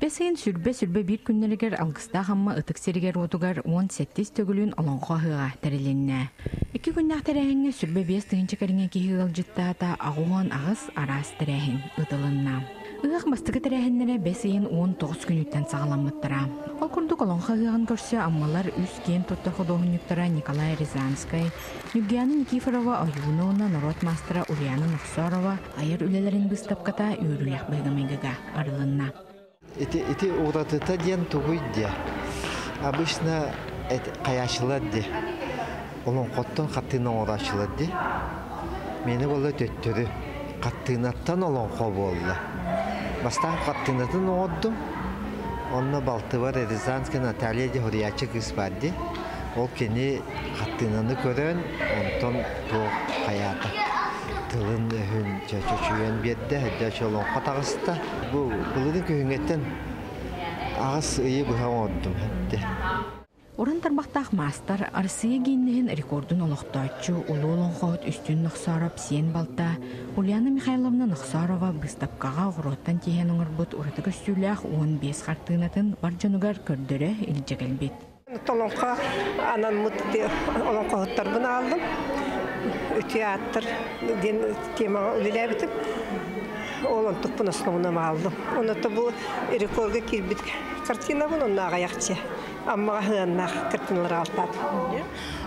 Бэс ыйын 21 күннэригэр Алгыстаах Амма ытык сиригэр-уотугар 17 төгүлүн Олоҥхо ыһыаҕа тэрилиннэ. 2 күннээх тэрээһиҥҥэ 25 тыһыынча кэриҥэ киһи ыалдьыттаата, 88 араас тэрээһин ыытылынна. Ыһыах бастакы тэрээһиннэрэ бэс ыйын 19 күнүттэн саҕаламмыттара. Ол курдук Олоҥхо ыһыаҕын көрсө Аммалар үс киэн туттар худуоһунньуктара Николай Рязанскай, Ньургуяна Никифорова ойууну уонна норуот маастара Ульяна Нохсорова айар үлэлэрин быыстапката үөрүүлээх быһыыга-майгыга арылынна. Ити, ити уратыта диэн тугуй диэ? Обычно хайааччылар дии. Олоҥхоттон хаттыына оҥорооччулар дии. Миэнэ буолла төттөрү. Хаттыынаттан олоҥхо буолла. Бастаан хаттыынатын оҥордум. Онно балтыбар Рязанская Наталья диэн суруйааччы кыыс баар дии. Ол кини хаттыынаны көрөн, онтон туох хайаата тылын-өһүн чөчүчүйэн биэрдэ, дьэ олоҥхо таҕыста. Бу былырыын күһүҥҥэттэн 8 ыйы быһа оҥордум этте. Уран тарбахтаах маастар Россия Гиннеһин рекордун олохтооччу улуу олоҥхоһут Үстүүн Нохсоороп сиэн балта Ульяна Михайловна Нохсорова быыстапкаҕа оҕуруоттан тиһэн оҥорбут ураты көстүүлээх 15 хартыынатын бар дьонугар көрдөрө илдьэ кэлбит. Олоҥхо анаммыт олоҥхоһуттарбын ааллым. Үтүө ааттар диэн темаҕа үлэлээбитим. Ол онтукпун основном ааллым. Оното бу рекордга киирбит картинабын онно аҕыйахчы. Аммаҕа сыһыаннаах картиналар аҕалтаатым.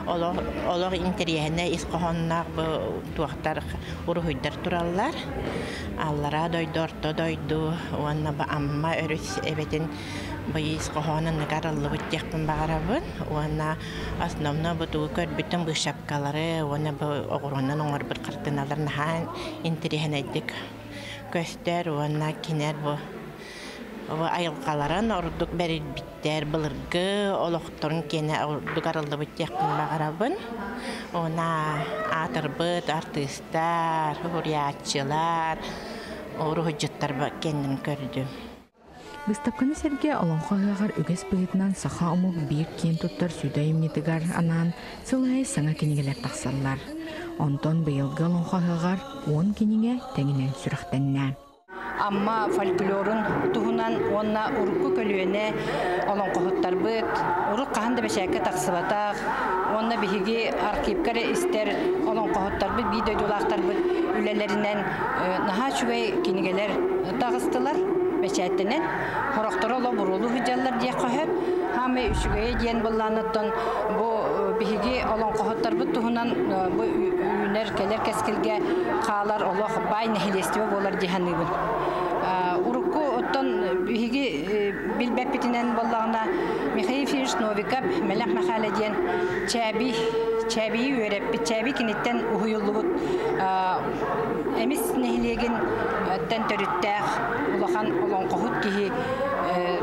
Олох, олох интэриэһинэй ис хоһоонноох бу туохтар уруһуйдар тураллар. Аллараа дойду, орто дойду уонна бу Амма өрүс эбэтин бу ис хоһоонун арыллыбыт диэхпин баҕарабын. Уонна основно бу тугу көрбүтүм быышапкалары уонна бу оҕуруонан оҥорбут хартыыналар наһаа интэриэһинэйдик көстөр уонна кинилэр бу айылҕаларын ордук бэрийбиттэр былыргы олохторун киэнэ ордук арыллыбыт диэхпин баҕарабын. Уонна аатырбыт артыыстар, уһуйааччылар, уруһуйдьуттар кэннин көрдүм. Быыстапканы сэргэ Олоҥхо ыһыаҕар үгэс быһыытынан саха омук биир киэн туттар сүдү айымньытыгар анаан сыл аайы саҥа кинигэлэр тахсаллар. Онтон быйылгы Олоҥхо ыһыаҕар 10 кинигэ тэҥинэн сүрэхтэннэ. Амма фольклорун туһунан уонна урукку көлүөнэ олоҥхоһуттарбыт урут хаһан да бэчээккэ тахсыбатах уонна биһиги архивка эрэ истэр олоҥхоһуттарбыт биир дойдулаахтарбыт үлэлэринэн наһаа үчүгэй кинигэлэр таҕыстылар бэчээттэнэн сорохторо олох буруолуу сылдьаллар диэххэ сөп. Хаамай үчүгэйэ диэн былаанаттан бу биһиги олоҥхоһуттарбыт туһунан бу үүнэр кэлэр кэскилгэ хаалар олох баай нэһилиэстибэ буолар дии саныыбын. Урукку оттон биһиги билбэппитинэн буоллаҕына Михаил Ефимович Новиков Мэлэх Мэхээлэ диэн Чээби Чээбийи үөрэппит Чээби киниттэн уһуйуллубут Эмис нэһилиэгин тэн төрүттээх улахан олоҥхоһут киһи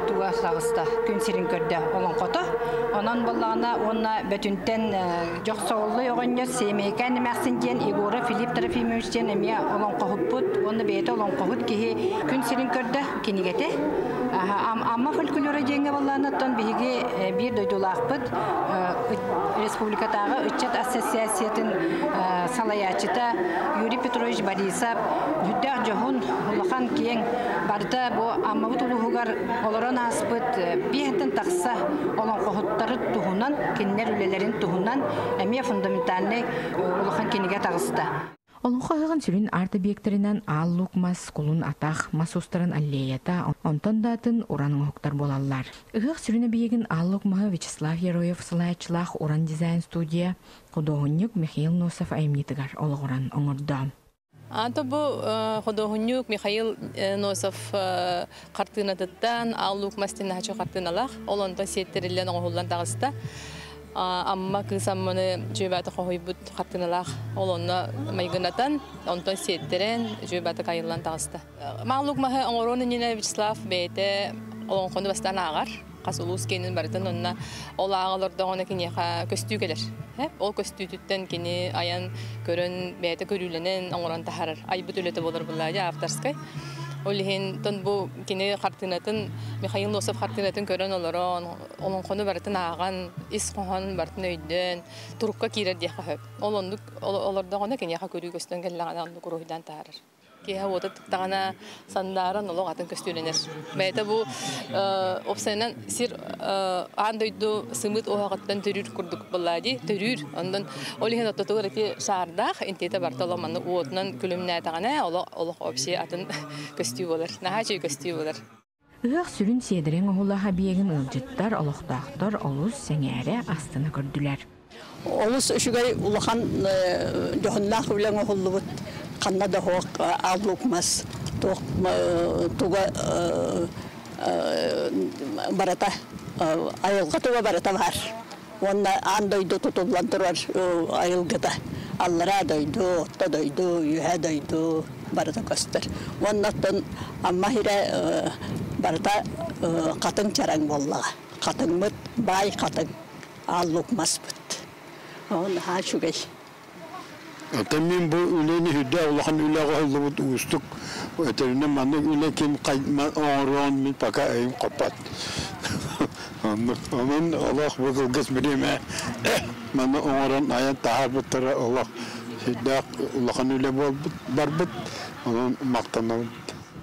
туга таҕыста күн сирин көрдө олоҥхото. Онон буоллаҕына уонна Бөтүнтэн Дьохсоҕоллой оҕонньор Сэмэйкээн эмээхсин диэн Егоров Филипп Трофимович диэн эмиэ олоҥхоһуппут уонна бэйэтэ олоҥхоһут киһи күн сирин көрдө кинигэтэ. Амма фольклора диэҥҥэ буоллаҕына биһиги биир дойдулаахпыт республикатааҕы ыччат ассоциациятын салайааччыта Юрий Петрович Борисов сүрдээх дьоһун улахан киэҥ барыта бу Аммабыт улууһугар олорон ааспыт 5-тэн тахса олоҥхоһуттары туһунан кинилэр үлэлэрин туһунан эмиэ фундаментальный улахан кинигэ таҕыста. Олоҥхо ыһыаҕын сүрүн арт-объектарынан Аал Луук Мас, Кулун Атах, мас уустарын аллеята, онтон да атын уран оҥоһуктар буолаллар. Ыһыах сүрүн объегин Аал Луук Маһы Вячеслав Яроев салайааччылаах Уран дизайн студия худуоһунньук Михаил Носов айымньытыгар олоҕуран оҥордо. Ата бу худуоһунньук Михаил Носов хартыынатыттан Аал Луук Мас диэн наһаа хартыыналаах. Ол онтон сиэттэриллэн оҥоһуллан таҕыста. Амма кыыс Амманы дьүөбээтэ хоһуйбут хартыыналаах. Ол онно майгынатан, онтон сиэттэрэн дьүөбээтэ айыллан таҕыста. Аал Луук Маһы оҥоруон иннинэ Вячеслав бэйэтэ олоҥхону бастаан ааҕар. Хас улуус киэнин барытын онно ол ааҕа олордоҕуна киниэхэ көстүү кэлэр. Ол көстүүтүттэн кини айан көрөн бэйэтэ көрүүлэнэн оҥорон таһаарар. Айбыт үлэтэ буолар буоллаа авторскай. Ол иһин тон бу кини хартыынатын Михаил Носов хартыынатын көрөн олорон, олоҥхону барытын ааҕан, ис хоһоонун барытын өйдөөн, турукка киирэр диэххэ сөп. Ол оннук олордоҕуна киниэхэ көрүү көстөн кэллэҕинэ оннук уруһуйдаан таһаарар. Киһи уота тыктаҕына сандааран олох атын көстүүлэнэр. Бэйэтэ бу опсайынан сир аан дойду сымыт уоһаҕыттан төрүүр курдук буолла дии, төрүүр. Онон ол иһин оттотугар ити шаардаах интиэтэ барта олох маннык уотунан күлүмнээтэҕинэ олох олох вообще атын көстүү буолар. Наһаа үчүгэй көстүү буолар. Ыһыах сүрүн сиэдэрэҥ оһулаах объегын ыалдьыттар, олохтоохтор олус сэҥээрэ астына көрдүлэр. Олус үчүгэй улахан дьоһуннаах үлэ оҥоһуллубут ханна да суох аал мас туох туга барата айылҕа туга барыта баар. Уонна аан дойду тутуллан турар айылгыта. Аллараа дойду, орто дойду, үөһээ дойду барыта көстөр. Уонна оттон Амма сирэ барыта хатыҥ чараҥ буоллаҕа. Хатыҥмыт баай хатыҥ, аал луук маспыт. Ол наһаа үчүгэй. Оттон мин бу үлэни үрдэ улахан үлэҕэ оһоллубут уустук өтөрүнэн маннык үлэ ким оҥоруон мин пока өйүм хоппот. Онон олох бу кылгас бириэмэ манна оҥорон айан таһаарбыттара олох сүрдээх улахан үлэ буолбут барбыт. Онон махтанабын.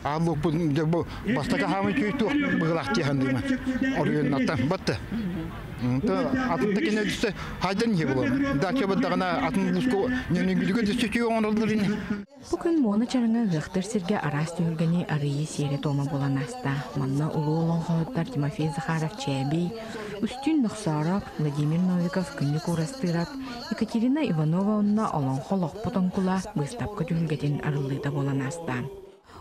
Ааллыкпын дьэ бу бастакы хаамый күүтүөх быгылах тиэхандыма. Оройуоннартан батта. Атын да кине түссе хайдан иһи булам. Дача баддаҕына атын улууска ньөнүгүлүгө түссе чүй оҥороллор ини. Бу күн Муона Чараҥа ыһыахтыыр сиргэ араас түһүлгэни арыйыы сиэрэ-туома буолан ааста. Манна улуу олоҥхоһуттар Тимофей Захаров-Чээбий, Устин Нохсоороп, Владимир Новиков, Күннүк Уурастыырап, Екатерина Иванова уонна Олоҥхо олохпут оҥкула быыстапка түһүлгэтин арыллыыта буолан ааста.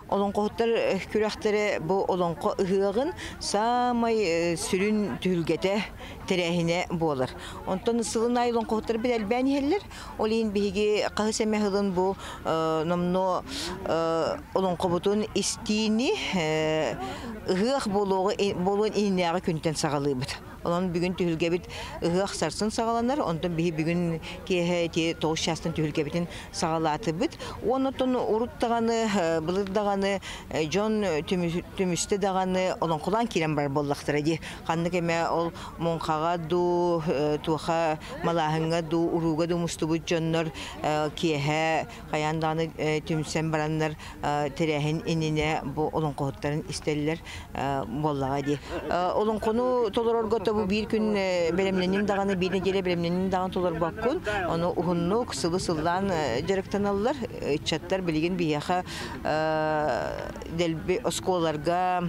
Олоҥхоһуттар күрэхтэрэ бу олоҥхо ыһыаҕын саамай сүрүн түһүлгэтэ, тэрээһинэ буолар. Онтон сылын аайы олоҥхоһуттар бит элбээн иһэллэр. Ол иһин биһиги хаһыс эмэ сылын бу номнуо олоҥхобутун истиини ыһыах буолуон иннинээҕи күнтэн саҕалыыбыт. Онон бүгүн түһүлгэбит ыһыах сарсын саҕаланар, онтон биһи бүгүн киэһэ ити 9 чаастан түһүлгэбитин саҕалаатыбыт. Онтон урут даҕаны, былыр даҕаны дьон түмүстэ даҕаны олоҥхолоон киирэн барар буоллахтара дии. Ханнык эмэ ол муҥхаҕа дуу, туоха малааһыҥҥа дуу, урууга дуу мустубут дьоннор киэһэ хайаан даҕаны түмсэн бараннар тэрээһин иннинэ бу олоҥхоһуттарын истэллэр буоллаҕа дии. Олоҥхону толорорго то бу биир күн бэлэмнэнин даҕаны, биир нэдиэлэ бэлэмнэнин даҕаны толорбоккун. Ону уһуннук сылы сыллаан дьарыктаналлар. Ыччаттар билигин биһиэхэ дэлби оскуолаларга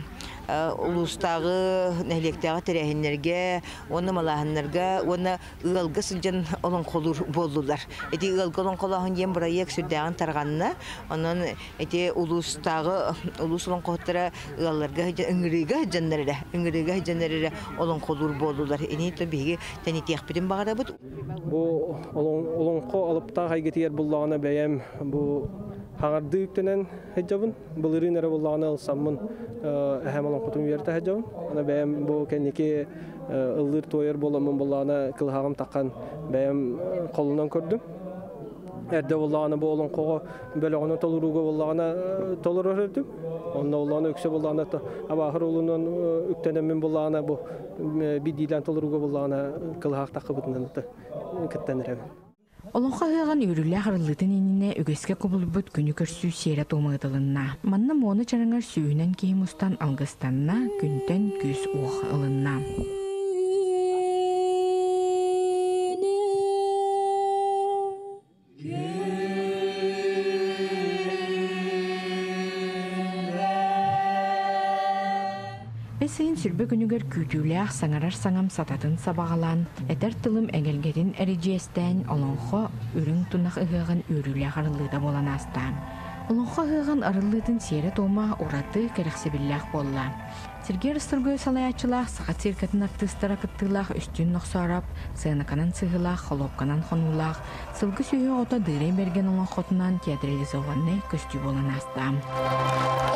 улуустааҕы, нэһилиэктээҕи тэрээһиннэргэ уонна малааһыннарга уонна ыалга сылдьан олоҥхолуур буоллулар. Ити ыалга олоҥхолооһун диэн бырайыак сүрдээҕин тарҕанна. Онон ити улуустааҕы улуус олоҥхоһуттара ыалларга ыҥырыыга сылдьаннар эрэ, ыҥырыыга сылдьаннар эрэ олоҥхолуур буоллулар. Ини то биһиги тэнитиэхпитин баҕарабыт. Бу олоҥхо алыптаах эйгэтигэр буллаҕына бэйэм бу хаҥардыы үктэнэн сылдьабын. Былырыын эрэ буллаҕына ылсаммын эһэм олоҥхотун үөрэтэ сылдьабын. Аны бэйэм бу кэнники ыллыыр туойар буоламмын буллаҕына кылыһаҕым таххан бэйэм холунан көрдүм. Эрдэ буллаҕына бу олоҥхоҕо бөлөҕүнэн толорууга буллаҕына толорор этим. Онно буллаҕына үксэ буллаҕына абааһыр улунан үктэнэммин буллаҕына бу биирдиилээн толорууга буллаҕына кылыһах таххыбытынан кыттан эрэбин. Олоҥхо ыһыаҕын үөрүүлээх арыллыытын иннинэ үгэскэ кубулуйбут күнү көрсүү сиэрэ-туома ыытылынна. Манна Муона Чараҥар сүүһүнэн киһи мустан алгыстанна, күнтэн күүс-уох ылынна. Бэс ыйын сүрбэ күнүгэр күүтүүлээх саҥарар саҥам сататын сабаҕалаан, этэр тылым эгэлгэтин эридьиэстээн олоҥхо үрүҥ тунах ыһыаҕын үөрүүлээх арыллыыта буолан ааста. Олоҥхо ыһыаҕын арыллыытын сиэрэ-туома ураты кэрэхсэбиллээх буолла. Сергей Расторгуев салайааччылаах Саха циркэтин артыыстара кыттыылаах Үстүүн Нохсоороп сыанаканан сыһыылаах, холуопканан хонуулаах, сылгы сүһүөх ото Дыырай Бэргэн олоҥхотунан театрализованнай көстүү буолан ааста.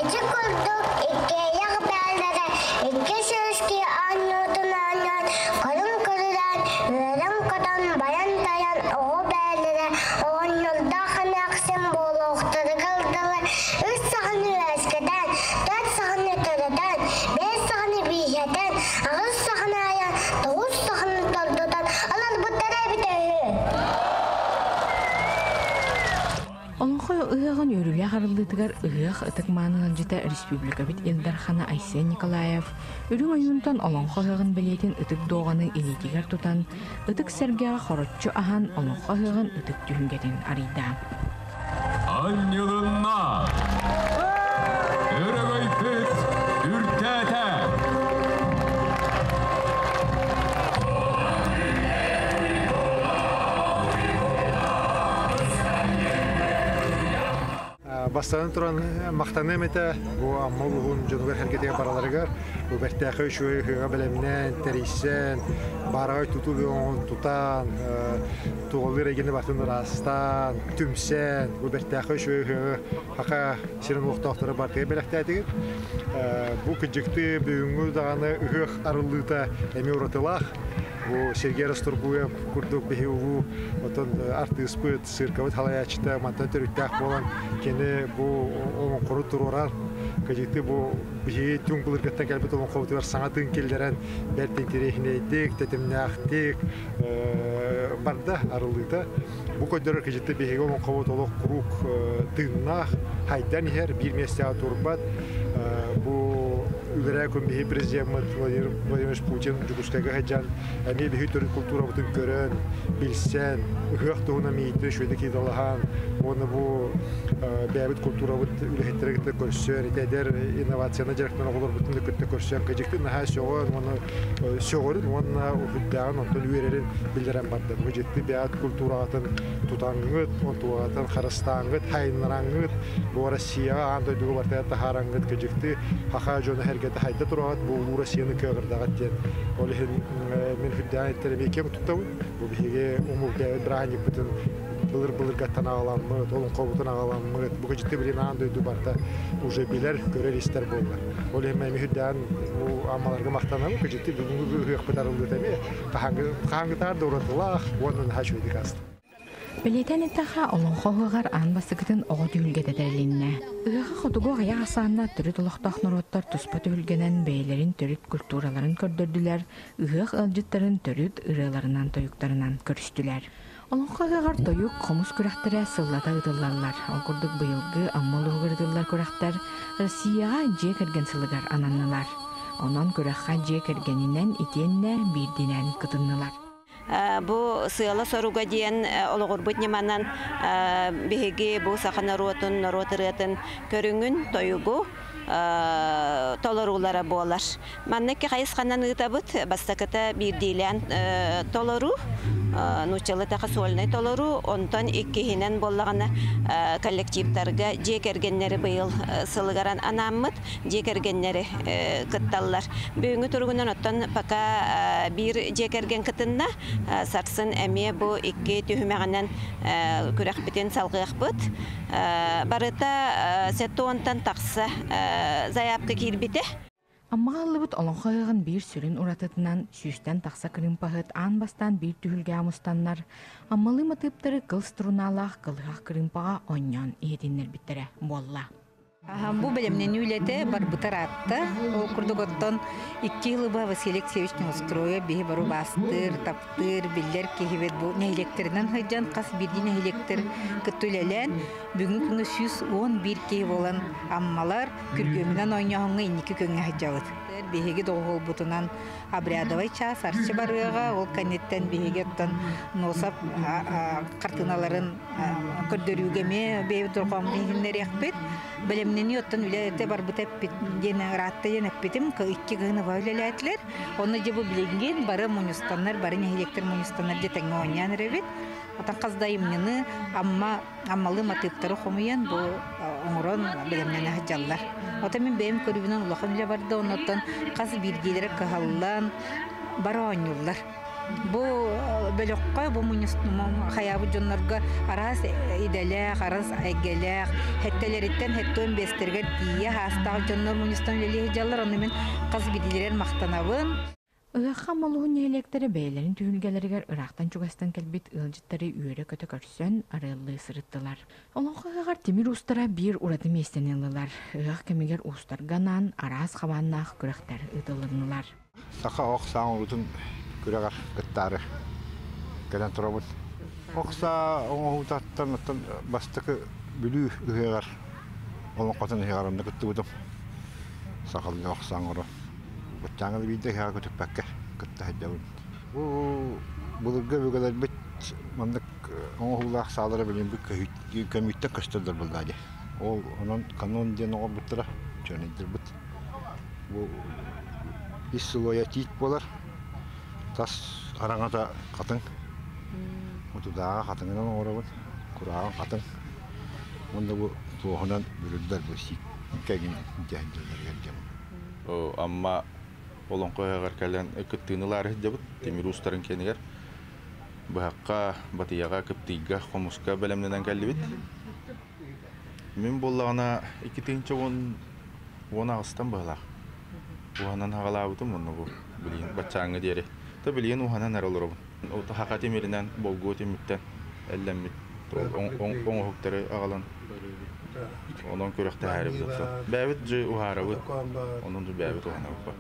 Ити курдук иккиэйэх бээлэрэ икки сүүс киһи оонньуутун оонньоон, көрүн-көрүлээн, үөрэн-көтөн, байан-тайан оҕо бээлэрэ оҕонньордоох эмээхсин буолуохтарыгар дылы үс саҕаны үөскэтэн, төрт саҕаны төрөтөн, биэс саҕаны бииһэтэн, аҕыс саҕаны айан, тоҕус саҕаны тордотон ыларбыттара эбитэ үһү. Олоҥхо ыһыаҕын үөрүүлээх арыллыытыгар ыһыах ытык мааны ыалдьыта республикабыт Ил Дархана Айсен Николаев Үрүҥ ойуунтан олоҥхо ыһыаҕын бэлиэтин ытык дуоҕаны илиитигэр тутан, ытык сэргэҕэ хороччу аһан олоҥхо ыһыаҕын ытык түһүлгэтин арыйда. Анньылынна! Өрөгөйбүт үрдээтэ! Бастатан туран махтаныам этэ бу Амма улууһун дьонугар-сэргэтигэр бараларыгар бу бэртээхэй үчүгэй ыһыаҕа бэлэмнээн, тэрийсэн, баараҕай тутуу бөҕөҕүн тутан, туоллуур эйгэни барытын ыраастаан, түмсэн, бу бэртээхэй үчүгэй ыһыаҕы Саха сирин олохтоохторо барытыгар бэлэхтээтигит. Бу кыдьыктыы бүгүҥҥү даҕаны ыһыах арыллыыта эмиэ уратылаах. Бу Сергей Расторгуев курдук биһи улуу отон артыыспыт, циркабыт халайааччыта мантан төрүттээх буолан кини бу олоҥхону туруорар. Кыдьыкты бу биһиги түҥ былыргыттан кэлбит олоҥхобутугар саҥа тыын киллэрэн бэрт интэриэһинэйдик, тэтимнээхтик барда арыллыыта. Бу көрдөрөр кыдьыкты биһиги олоҥхобут олох куруук тыыннаах, хайдан иһэр, биир миэстэҕэ турбат. Бу үлэрээ күн биһи президеммит Владимир Владимирович Путин Дьокуускайга сылдьан эмиэ биһи төрүт култуурабытын көрөн, билсэн, ыһыах туһунан миигиттэн үчүгэйдик ыйыталаһан уонна бу бэйэбит култуурабыт үлэһиттэрэ кытта көрсөн, ити эдэр инновацияны дьарыктанар оҕолорбутун кытта көрсөн, кыдьыктын наһаа сөҕөн уонна сөҕөрүн уонна үрдээҕин онтон үөрэрин биллэрэн барда. Бу дьикти бэйэт культураҕытын тутаҥҥыт, онтугаҕытын харыстааҥҥыт, хайыннараҥҥыт, бу Россияҕа аан дойдуга барытыгар таһаараҥҥыт кыдьыкты саха дьоно сэргэтэ хайда тураҕыт, бу улуу Россияны кыаҕырдаҕыт диэн. Ол иһин мин үрдээҕин эттэр эмиэ киэҥ туттабын. Бу биһиги умул бэйэбит бырааһынньыкпытын былыр-былыргаттан аҕаламмыт, олоҥхобутун аҕаламмыт, бу кыдьыкты билин аан дойду барыта уже билэр, көрөр-истэр буолла. Ол иһин эмиэ үрдээн бу аммаларга махтанабын, кыдьыкты бүгүҥҥү ыһыахпыт арыллыыта эмиэ хаһааҥҥытаар да уратылаах уонна наһаа үчүгэйдик ааста. Бэлиэтээн эттэххэ, олоҥхо ыһыаҕар аан бастакытын оҕо түһүлгэтэ тэрилиннэ. Ыһыаҕы хотугу аҕыйах ахсааннаах төрүт олохтоох норуоттар туспа түһүлгэнэн бэйэлэрин төрүт культураларын көрдөрдүлэр, ыһыах ыалдьыттарын төрүт ырыаларынан-тойуктарынан көрүстүлэр. Олоҥхо ыһыаҕар тойук, хомус күрэхтэрэ сыллата ыытыллаллар. Ол курдук быйылгы Амма улууһугар ыытыллар күрэхтэр Россияҕа дьиэ кэргэн сылыгар ананнылар. Онон күрэххэ дьиэ кэргэнинэн итиэннэ биирдиинэн кытыннылар. Бу сыала-соруга диэн олоҕурбут ньыманан биһиги бу саха норуотун норуот ырыатын көрүҥүн, тойугу толоруулара буолар. Манна икки хайысханан ыытабыт. Бастакыта биирдиилээн толоруу, нууччалыы сольнай толоруу, онтон иккиһинэн буоллаҕына коллективтарга дьиэ кэргэннэри быйыл сылыгаран анааммыт дьиэ кэргэннэри кытталлар. Бүгүҥҥү туругунан оттон пока биир дьиэ кэргэн кытынна. Сарсын эмиэ бу икки түһүмэҕинэн күрэхпитин салҕыахпыт. Барыта 70-тан тахса заявка киирбитэ. Аммаҕа ыллыбыт олоҥхо ыһыаҕын биир сүрүн уратытынан сүүстэн тахса кырыымпаһыт аан бастаан биир түһүлгэҕэ мустаннар, аммалыы матыыптары кыл струналаах кылыһах кырыымпаҕа оонньоон иһитиннэрбиттэрэ буолла. Бу бэлэмнэнии үлэтэ барбыта ыраатта. Ол курдук оттон икки ылыба Василий Алексеевич Неустроев биһи бару бастыыр, таптыыр, биллэр киһибит бу нэһилиэктэринэн сылдьан хас биирдии нэһилиэктэр кытта үлэлээн бүгүҥҥү күҥҥэ 111 киһи буолан Аммалар күргүөмүнэн оонньооһуҥҥа инники күҥҥэ сылдьабыт. Биһиги доҕуһуолбутунан обрядовай чаас арчы барыаҕа, ол кэнниттэн биһиги оттон Носов хартыыналарын көрдөрүүгэ эмиэ бэйэбит дорҕооммутун иһиннэриэхпит. Бэлэмнэнии оттон үлэ барбыта эппит диэн ыраатта диэн эппитим. Икки кыһыны баа үлэлээтилэр. Онно дьэ бу билигин бары мунньустаннар, бары нэһилиэктэр мунньустаннар дьэ тэҥҥэ оонньоон эрэбит. Отон хас да айымньыны Амма Аммалыы матыыптары хомуйан бу оҥорон бэлэмнэнэ сылдьаллар. Отон мин бэйэм көрүүбүнэн улахан үлэ барда, оннуттан хас биирдиилэрэ кыһаллан бары оонньууллар. Бу бөлөххө, бу хайаабыт дьоннорго араас идэлээх, араас эйгэлээх, хэттэлэриттэн хэттуон биэстэригэр тиийэ хаастаах дьоннор мунньустан үлэлии сылдьаллар. Онно мин хас биирдиилэригэр махтанабын. Ыһыахха Молуһун нэһилиэктэрэ бэйэлэрин түһүлгэлэригэр ыраахтан-чугастан кэлбит ыалдьыттары үөрэ-көтө көрсөн, арыаллыы сырыттылар. Олоҥхо ыһыаҕар тимир уустара биир ураты миэстэни ыллылар. Ыһыах кэмигэр уустарга анаан араас хабааннаах күрэхтэр ыытылыннылар. Саха ох саа оҥоруутун күрэҕэр кыттаары кэлэн турабын. Ох саа оҥоһуутаттан оттон бастакы Бүлүү ыһыаҕар олоҥхотун ыһыаҕар онно кыттыбытым. Сахалыы охсаан оҥорон. Баччааҥҥа да биирдэ ыһыаҕа көтүппэккэ кытта сылдьабын. Бу былыргы өбүгэлэрбит маннык оҥоһуулаах саалара билигин көмүүттэн көстөллөр буоллаҕа дии. Ол онон канон диэн оҥорбуттара, чуонайдырбыт. Бу ис сылуойа тиит буолар, тас араҥата хатыҥ. Утудааҕа хатыҥынан оҥоробун, курааҕын хатыҥ. Уонна бу туоһунан бүрүллэр бу сииккэ дьэһэллэригэр диэн. Амма олоҥхо ыһыаҕар кэлэн кыттыыны ылаары сылдьабыт тимир уустарын кэнигэр быһахха, батыйаҕа, кыптыйга, хомуска бэлэмнэнэн кэллибит. Мин буоллаҕына 2018-тан быһалаах. Уһанан аҕалаабытым онно бу билигин баччааҥҥа диэри. То билигин уһанан эрэ олоробун. Хаха тимиринэн, болгуо тимиртэн эллэммит оҥоһуктары аҕалан онон күрэхтэһээрибит оттон. Бэйэбит же уһаарабыт, онон же бэйэбит уһанабыт.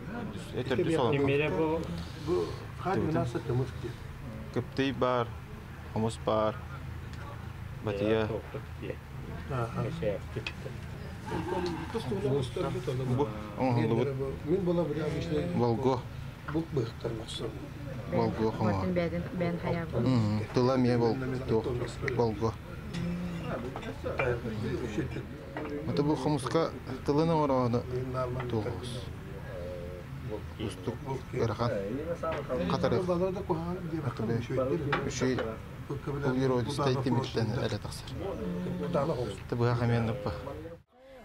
Кыптый бар, хомус бар, батыйа. Бу оҥоһуллубут Волго. Волго хомуһа. Тыла эмиэ Волго. Это бу хомуска тылын оҥороonu туоҕус. Устук ыарахан хатарых. Үчүй Улгиродистай тимиртэн эрэ тахсар. Быһах эмиэ нуппа.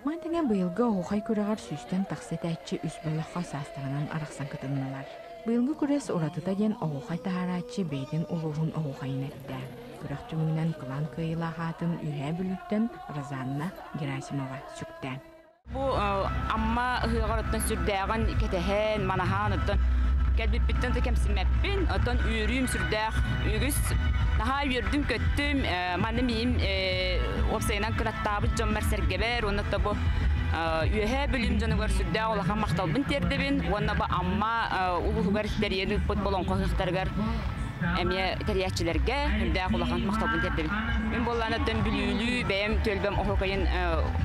Маны тэҥэ быйылгы оһуохай күрэҕэр сүүстэн тахса этээччи үс бөлөххө саастарынан арахсан кытыннылар. Быйылгы күрэс уратыта диэн оһуохай таһаарааччы бэйэтин улууһун оһуохайын эттэ. Күрэх түмүгүнэн кылаан кыайыылаах аатын Үөһээ Бүлүүттэн Розанна Герасимова сүктэ. Бу Амма ыһыаҕар оттон сүрдээҕин кэтэһэн, манаһаан оттон кэлбиппиттэн да кэмсиммэппин. Оттон үөрүүм сүрдээх үгүс. Наһаа үөрдүм-көттүм. Манна миим уопсайынан кынаттаабыт дьоммор сэргэбэр уонна бу Үөһээ Бүлүүм дьонугар сүрдээх улахан махталбын тиэрдэбин уонна бу Амма улууһугар тэрийэн ыыппыт болоҥхо ыһыахтарыгар эмиэ тэрийээччилэргэ үрдээх улахан махталбын тиэрдэбин. Мин буоллаан оттон бүлүүлүү бэйэм түөлбэм оһуокайын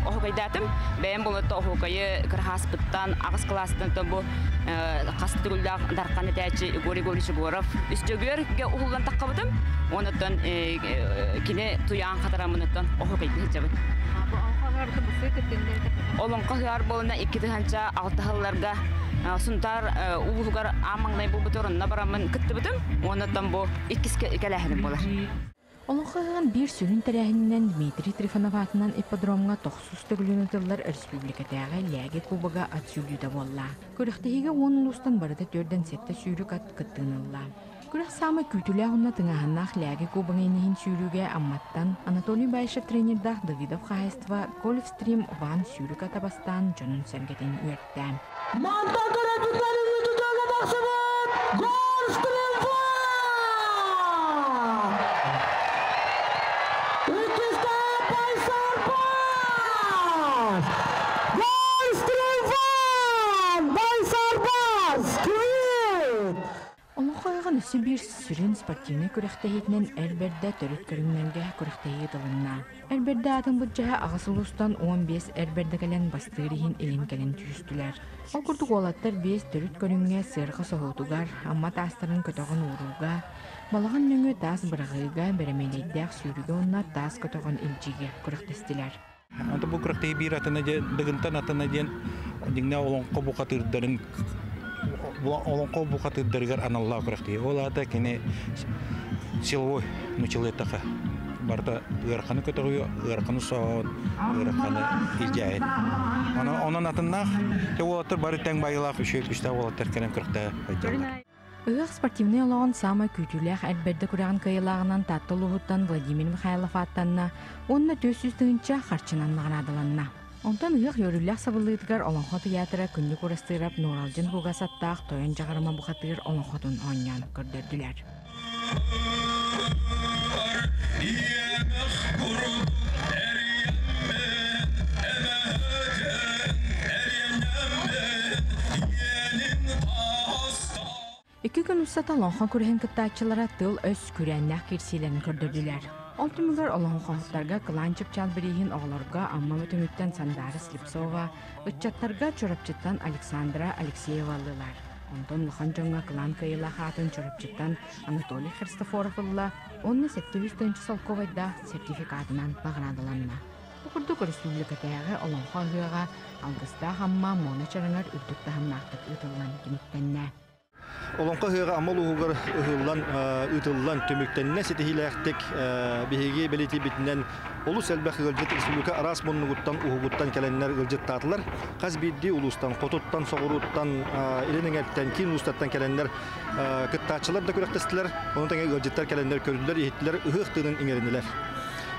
оһуокайдаатым. Бэйэм болотто оһуокайы кырахааспыттан аҕыс кылаастан бу хас төгүллээх дархан этээччи Егор Егорович Егоров үс дьөгүөргэ уһуллан таххабытым. Онуттан кини туйаан хатараммыныттан оһуокайга сылдьабын. Олоҥхо ыһыар буолуна 2006 сылларга Сунтаар улууһугар аан маҥнай буолбутугар онно бараммын кыттыбытым. Уонна бу иккис кэлээһиним буолар. Олоҥхо ыһыаҕын биир сүрүн тэрээһининэн Дмитрий Трифонов аатынан ипподромҥа тохсус төгүлүн ыытыллар өрөспүүбүлүкэтээҕи Лээги кубога ат сүүрдүүтэ буолла. Күрэхтэһиигэ уон улуустан барыта 47 сүүрүк ат кыттыыны ылла. Күрэх саамай күүтүүлээх уонна тыҥааһыннаах Лээги кубогын иһин сүүрүүгэ Амматтан Анатолий Баишев тренердаах Давидов хаһаайыстыба Гольфстрим Ван сүүрүк ата бастаан дьонун-сэргэтин үөртэ. Мантан көрөппүттэрин үтүтүөгэ тахсыбыт Гольфстрим Ван! Иккисте Байсар Бас! Гольфстрим Ван! Байсар Бас! Күйүт! Олоҥхо ыһыаҕын өссө биир сүрүн спортивнай күрэхтэһиитинэн Эр Бэрдэ төрүт көрүҥнэргэ күрэхтэһии ыытылынна. Эр Бэрдэ аатын былдьаһа аҕыс улуустан 15 эр бэрдэ кэлэн бастыыр иһин илин-кэлин түһүстүлэр. Ол курдук уолаттар биэс төрүт көрүҥҥэ сыарҕа соһуутугар, Амма таастарын көтөҕөн уурууга, балаҕан нөҥүө таас быраҕыыга, бэрэмэдэйдээх сүүрүүгэ уонна таас көтөҕөн илдьиигэ күрэхтэстилэр. Онто бу күрэхтэһии биир атына диэн, Дыгынтан атына диэн дьиҥнээх олоҥхо бухатыырдарын олоҥхо бухатыырдарыгар аналлаах күрэхтэһии. Ол аата кини силовой нучалыаттаха барыта ыараханы көтөҕүө, ыараханы соһон, ыараханы илдьээһин. Онон атыннаах уолаттар бары тэҥ байылаах үчүгэй күстээх уолаттар кэлэн күрэхтэһэ сылдьаллар. Ыһыах спортивнай олоҕун саамай күүтүүлээх эр бэрдэ күрэҕин кыайыылааҕынан Таатта улууһуттан Владимир Михайлов ааттанна уонна 400 тыһыынча харчынан наҕараадаланна. Онтон ыһыах үөрүүлээх сабыллыытыгар Олоҥхо тыйаатыра Күннүк Урастыырап Нууралдьын Кугас аттаах Тойон Дьаҕарыма бухатыыр олоҥхотун оонньоон көрдөрдүлэр. Икки күн устата олоҥхо күрэһин кыттааччылара тыл-өс күрээннээх киирсиилэрин көрдөрдүлэр. Ол түмүгэр олоҥхоһуттарга Кылаан Чыпчаал бирииһин оҕолорго Амма Бөтүҥүттэн Сандаара Слепцова, ыччаттарга Чурапчыттан Александра Алексеева ыллылар. Онтон улахан дьоҥҥо Кылаан кыайыылаах аатын Чурапчыттан Анатолий Христофоров ылла уонна 700 тыһыынча солкуобайдаах сертификатынан наҕараадаланна. Бу курдук өрөспүүбүлүкэтээҕи Олоҥхо ыһыаҕа Алгыстаах Амма Муона Чараҥар үрдүк таһымнаахтык ыытыллан түмүктэннэ. Олоҥхо ыһыаҕа Амма улууһугар ыһыллан, ыытыллан түмүктэннэ ситиһиилээхтик биһиги бэлиэтиирбитинэн олус элбэх ыалдьыт республика араас муннугуттан, уһугуттан кэлэннэр ыалдьыттаатылар. Хас биирдии улуустан, хотуттан, соҕурууттан, илин эҥэртэн, киин улуустартан кэлэннэр кыттааччылар да күрэхтэстилэр, ону тэҥэ ыалдьыттар кэлэннэр көрдүлэр, иһиттилэр, ыһыах тыынын иҥэриннилэр.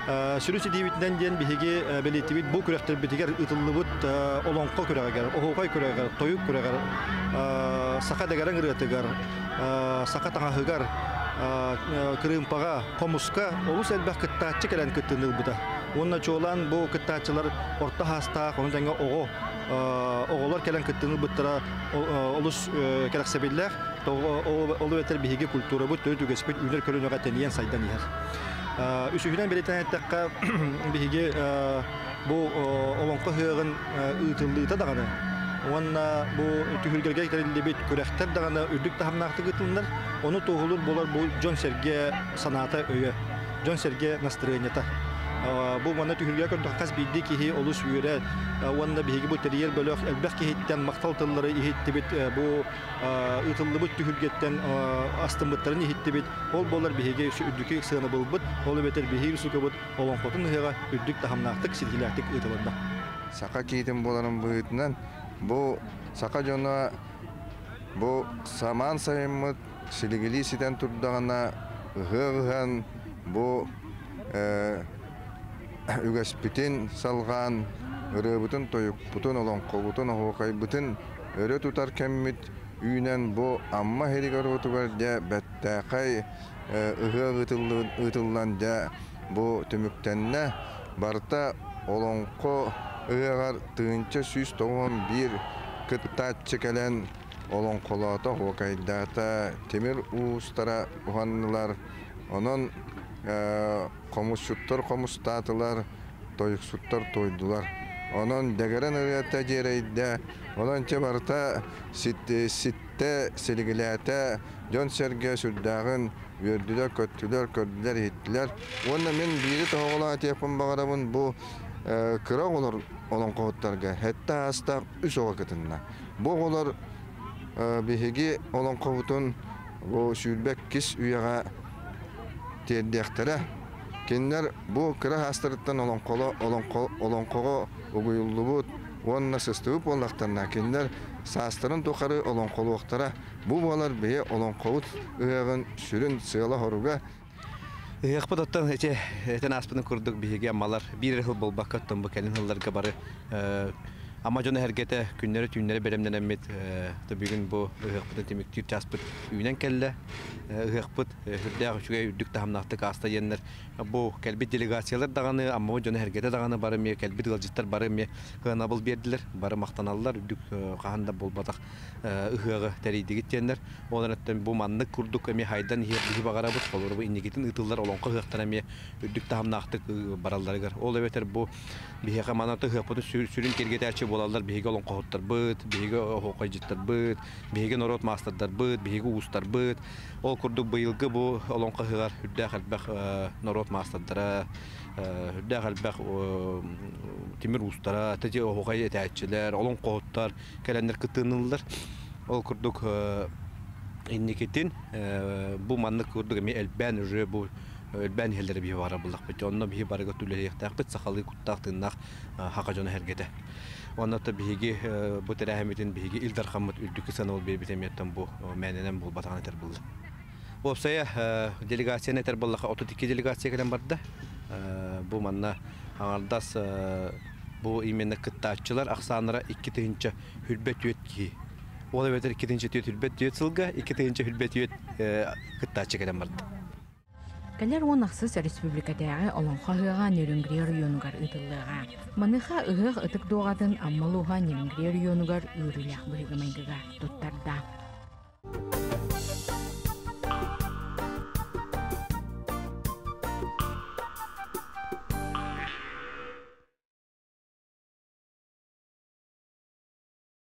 Сүрүн ситиибитинэн диэн биһиги бэлиэтибит бу күрэхтэрбитигэр ыытыллыбыт олоҥхо күрэҕигэр, оһуокай күрэҕэр, тойук күрэҕэр, саха дэгэрэҥ ырыатыгар, саха таҥаһыгар, кырыымпаҕа, хомуска олус элбэх кыттааччы кэлэн кыттыыны ылбыта. Уонна чуолаан бу кыттааччылар орто саастаах, ону тэҥэ оҕо оҕолор кэлэн кыттыыны ылбыттара олус кэрэхсэбиллээх. Ол эбэтэр биһиги культурабыт, төрүт үгэспит үүнэр көлүөнэҕэ тэнийэн сайдан иһэр. Үсүһүнэн бэлиэтээн эттэххэ, биһиги бу олоҥхо ыһыаҕын ыытыллыыта даҕаны уонна бу түһүлгэлэргэ тэриллибит күрэхтэр даҕаны үрдүк таһымнаахтык ыытыллар. Ону туоһулуур буолар бу дьон-сэргэ санаата өйө, дьон-сэргэ настырыанньата. Бу манна түһүлгэ көрдөххө хас биирдии киһи олус үөрэ уонна биһиги бу тэрийэр бөлөх элбэх киһиттэн махтал тыллары иһиттибит бу ыытыллыбыт түһүлгэттэн астыммыттарын иһиттибит. Ол буолар биһиги үрдүкү сыанабылбыт, ол эбэтэр биһиги сукабыт олоҥхотун ыһыаҕа үрдүк таһымнаахтык, ситиһиилээхтик ыытылынна. Саха киһитин буоларын быһыытынан бу саха дьоно бу самаан сайыммыт силигилии ситэн турдаҕына ыһыах ыһан бу үгэспитин салҕаан ырыабытын, тойукпутун, олоҥхобутун, оһуокайбытын өрө тутар кэммит үүнэн бу Амма иһиригэр уотугар дьэ бэттээхэй ыһыах ыытыллан дьэ бу түмүктэннэ. Барыта олоҥхо ыһыаҕар 1191 кыттааччы кэлэн олоҥхолоото, оһуокайдаата, тимир уустара уһаннылар. Онон хомусчуттар хомустаатылар, тойуксуттар туойдулар. Онон дэгэрэн ырыата дьиэрэйдэ, онон чэ барыта ситтэ, силигилээтэ, дьон-сэргэ сүрдээҕин үөрдүлэр, көттүлэр, көрдүлэр, иһиттилэр. Уонна мин биири тоһоҕолоон этиэхпин баҕарабын, бу кыра оҕолор олоҥхоһуттарга сэттэ аастаах үс оҕо кытынна. Бу оҕолор биһиги олоҥхобутун бу 22 үйэҕэ тиэрдиэхтэрэ. Кинилэр бу кыра саастарыттан олоҥхоҕо угуйуллубут уонна сыстыбыт буоллахтарына, кинилэр саастарын тухары олоҥхолуохтара. Бу буолар биһи олоҥхобут ыһыаҕын сүрүн сыала-соруга. Ыһыахпыт оттон ити этэн ааспытын курдук биһиги аммалар биир эрэ сыл буолбакка оттон бу кэлин сылларга бары Амма дьоно эһэргэтэ күннэри-түүннэри бэлэмнэнэммит бүгүн бу ыһыахпытын түмүктүүр чааспыт үүнэн кэллэ. Ыһыахпыт сүрдээх үчүгэй үрдүк таһымнаахтык ааста диэннэр бу кэлбит делегациялар даҕаны, Аммабыт дьоно эһэргэтэ даҕаны бары эмиэ кэлбит ыалдьыттар бары эмиэ кыанабыл биэрдилэр, бары махтаналлар, үрдүк хаһан да буолбатах ыһыаҕы тэрийдигит диэннэр. Ол эрэн бу маннык курдук эмиэ хайдан иһиэх биһи баҕарабыт, холобура бу инникитин ыытыллар олоҥхо ыһыахтара эмиэ үрдүк таһымнаахтык баралларыгар. Ол эбэтэр бу Биһиэхэ манаты ыһыахпытын сүрүн киэргэтээччи буолаллар биһиги олоҥхоһуттарбыт, биһиги оһуохайдьыттарбыт, биһиги норуот маастардарбыт, биһиги уустарбыт. Ол курдук быйылгы бу олоҥхо ыһыаҕар үрдээх элбэх норуот маастардара, үрдээх элбэх тимир уустара, тэти оһуохай этээччилэр, олоҥхоһуттар кэлэннэр кыттыыныллар. Ол курдук инникитин бу маннык курдук эмиэ элбээн уже бу өлбөөн иһэллэрэ биһи баҕарар буллахпыт. Онно биһи барыга үлэлиэхтээхпит сахалыы куттаах тыыннаах хака дьоно эргэтэ. Онно биһиги бу тэрээһиммитин биһиги Ил Дархаммыт үрдүкү сыанабыл биэрбит эмиэттэн бу мээнэнэн буолбатаҕын этэр булла. Уопсайа делегацияны этэр буоллаха 32 делегация кэлэн барда. Бу манна аҥардас бу именно кыттааччылар ахсааннара 2 тыһыынча хүрбэ киһи. Ол эбэтэр 2 тыһыынча хүрбэ түөрт сылга 2 тыһыынча хүрбэ түөрт кыттааччы кэлэн барда. Кэлэр 10 ахсыс республикатааҕы Олоҥхо ыһыаҕа Нерюнгри оройуонугар ыытыллыаҕа. Маныаха ыһыах ытык дуоҕатын Амма улууһа Нерюнгри оройуонугар үөрүүлээх быһыыга-майгыга туттарда.